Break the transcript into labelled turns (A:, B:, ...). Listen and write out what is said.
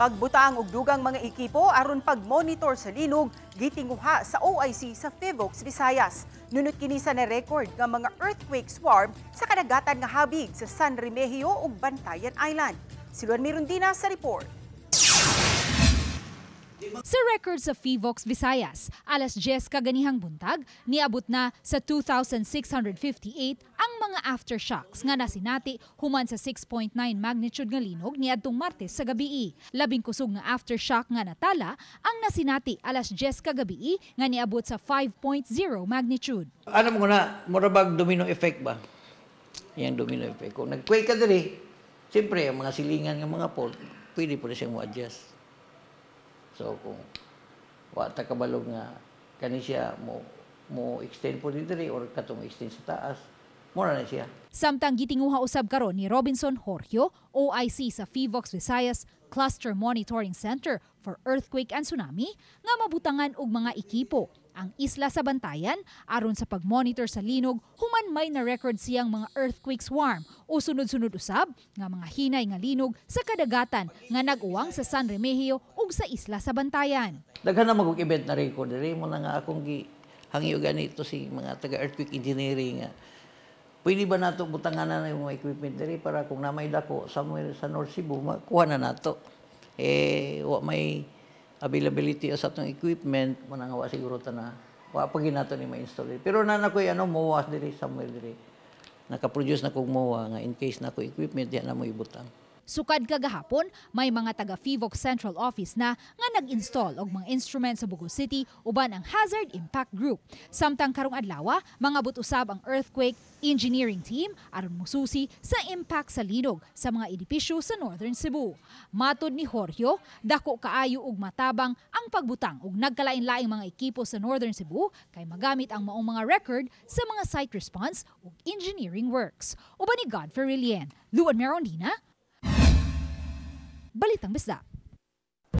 A: Pagbutang og dugang mga ekipo aron pag-monitor sa linog gitinguha sa OIC sa Phivolcs Visayas. Nunot kini sa na-record nga mga earthquake swarm sa kadagatan nga habig sa San Remigio ug Bantayan Island. Si Luan Mirundina sa report.
B: Sa record sa Phivolcs Visayas, alas 10 kaganihang buntag, niabot na sa 2,658 ang mga aftershocks nga nasinati human sa 6.9 magnitude nga linog niadtong Martes sa gabii. Labing kusog nga aftershock nga natala ang nasinati alas 10 kagabii nga niabot sa 5.0 magnitude.
C: Ano mo na, mura bag domino effect ba? Yang domino effect. Kung nag-quake ka diri, siyempre, ang mga silingan ng mga fault, pwede po na siyang mo-adjust. So, kung wa ta kabalog nga kani siya mo extend po diri or katong extend sa taas, mura na siya.
B: Samtang gitinguha usab karon ni Robinson Jorgio, OIC sa Phivolcs Visayas Cluster Monitoring Center for Earthquake and Tsunami, nga mabutangan og mga ekipo ang isla sa Bantayan aron sa pag-monitor sa linog human may na record siyang mga earthquake swarm o sunod-sunod usab nga mga hinay nga linog sa kadagatan nga nag-uwang sa San Remigio ug sa isla sa Bantayan.
C: Daghan na mag event na record diri mo na nga akong gi hangyo ganito si mga taga earthquake engineering nga pwede ba nato butangan na yung mga equipment diri para kung namay dako somewhere sa North Cebu, makuha na nato. Eh, wa may availability sa atong equipment mo na nga wa siguro ta na wa pa gyud nato ni ma-install. Pero na na koy ano MOA diri somewhere diri. Naka-produce na kog MOA nga in case na ko equipment diya na mo ibutang.
B: Sukad kagahapon, may mga taga Phivolcs Central Office na nga nag-install og mga instrument sa Bogo City uban ang Hazard Impact Group. Samtang karong adlaw, mangabot usab ang Earthquake Engineering Team aron mususi sa impact sa linog sa mga edipisyo sa Northern Cebu. Matod ni Jorgio, dako kaayo og matabang ang pagbutang og nagkalain-laing mga ekipo sa Northern Cebu kay magamit ang maong mga record sa mga site response ug engineering works. Uban ni Godfrey Rilien, Luan Merondina, Balitang Bisdak.